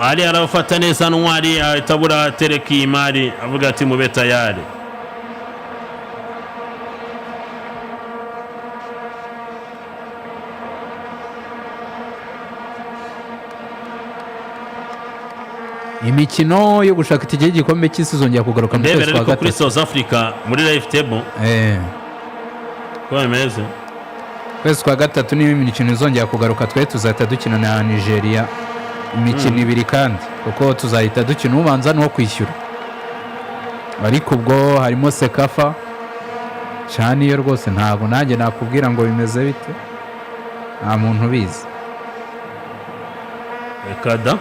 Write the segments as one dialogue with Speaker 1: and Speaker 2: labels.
Speaker 1: Ari arafata neza Ntwari, ahita abura atereka iyi mari, avuga ati mube tayari.
Speaker 2: Imikino yo gushaka itike y'igikombe cy'isi izongera kugaruka mu kwezi
Speaker 1: Ndebera
Speaker 2: kwa
Speaker 1: ariko kuri
Speaker 2: gatatu.
Speaker 1: South Africa muri live table uko bimeze.
Speaker 2: Kwezi kwa gatatu niyo imikino izongera kugaruka. Twe tuzahita dukina na Nigeria imikino ibiri, kandi kuko tuzahita dukina ubanza n'uwo kwishyura, ariko ubwo harimo CECAFA cyane. Iyo rwose ntabwo nanjye nakubwira ngo bimeze bite, nta muntu ubizi.
Speaker 1: Reka da.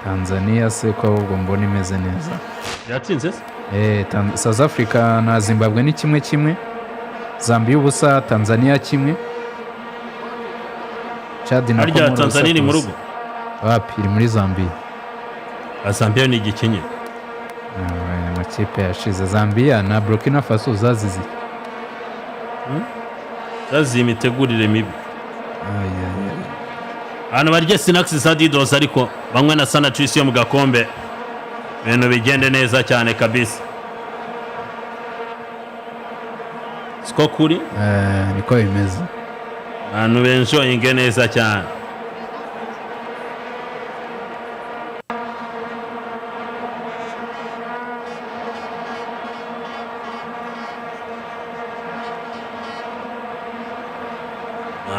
Speaker 2: Tanzania se ko ahubwo mbona imeze neza?
Speaker 1: Yatsinze se?
Speaker 2: South Africa na Zimbabwe ni 1-1, Zambia 0, Tanzania 1, Chad na
Speaker 1: Harya
Speaker 2: Komoro 0
Speaker 1: Tanzania iri
Speaker 2: ku
Speaker 1: mu
Speaker 2: 0.
Speaker 1: rugo?
Speaker 2: Wapi, iri muri Zambia.
Speaker 1: Zambia ni igikenye.
Speaker 2: Ah, amakipe yashize, Zambia na Burkina Faso zazize iki?
Speaker 1: Zaziye imitegurire mibi.
Speaker 2: Ay, ay, ay.
Speaker 1: Abantu barya snacks za Didos, ariko banywe na Sana Juice yo mu gakombe, ibintu bigende neza cyane kabisa, siko kuri?
Speaker 2: Niko bimeze.
Speaker 1: Abantu benjoyinge neza cyane.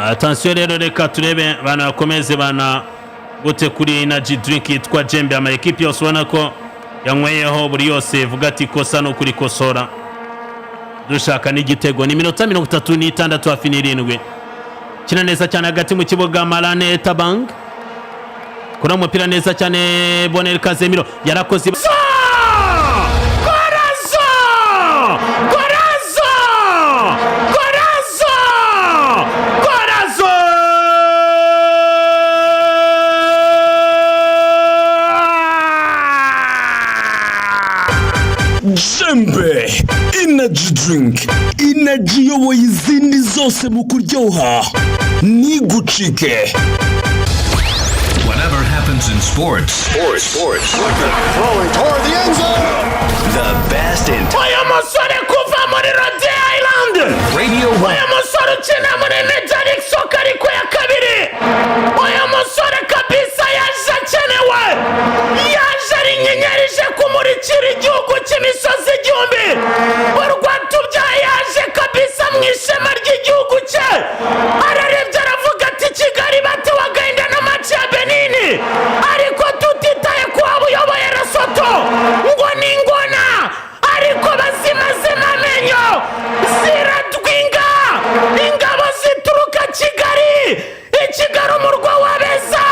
Speaker 1: Attention rero, reka turebe bana bakomeze bana gute kuri energy drink yitwa Jembe. Ama ekipi yose ubona ko yanyweyeho, buri yose ivuga ati ikosa ni ukurikosora, dushaka n'igitego. Ni iminota 36 hafi n'irindwi. Kina neza cyane hagati mu kibuga, Marane Tabang kuri umupira neza cyane, Bonel Kazemiro yarakoze. Gorazo! Gorazo! Gorazo! Gorazo!
Speaker 3: Jembe Energy Drink, energy iyoboye izindi zose mu kuryoha, ntigucike.
Speaker 4: Whatever happens in sports,
Speaker 5: Sports. Sports. Throwing toward the end zone.
Speaker 4: The best in
Speaker 1: Uyu musore kuva muri Rhode Island,
Speaker 4: Radio
Speaker 1: uyu
Speaker 4: 1.
Speaker 1: musore ukina muri Major League Soccer ariko ya kabiri, uyu musore kabisa yaje akenewe, yaje ari inyenyeri ije kumurikira igihugu cy'imisozi igihumbi. Urwatubyaye yaje kabisa mu ishema ry'igihugu cye. Ararebye aravuga ati Kigali batewe agahinda na match ya Benini, ariko tutitaye ku waba uyoboye Lesotho ngo ni ingona, ariko bazimazemo amenyo ziradwinga. Ingabo zituruka Kigali, i Kigali umurwa w'abeza,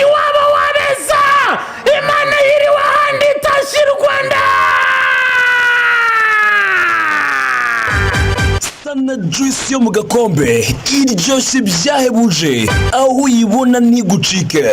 Speaker 1: iwabo w'abeza, Imana yiriwe ahandi itashye i Rwanda.
Speaker 3: Sana Juice yo mu gakombe iryoshye byahebuje, aho uyibona ntigucike.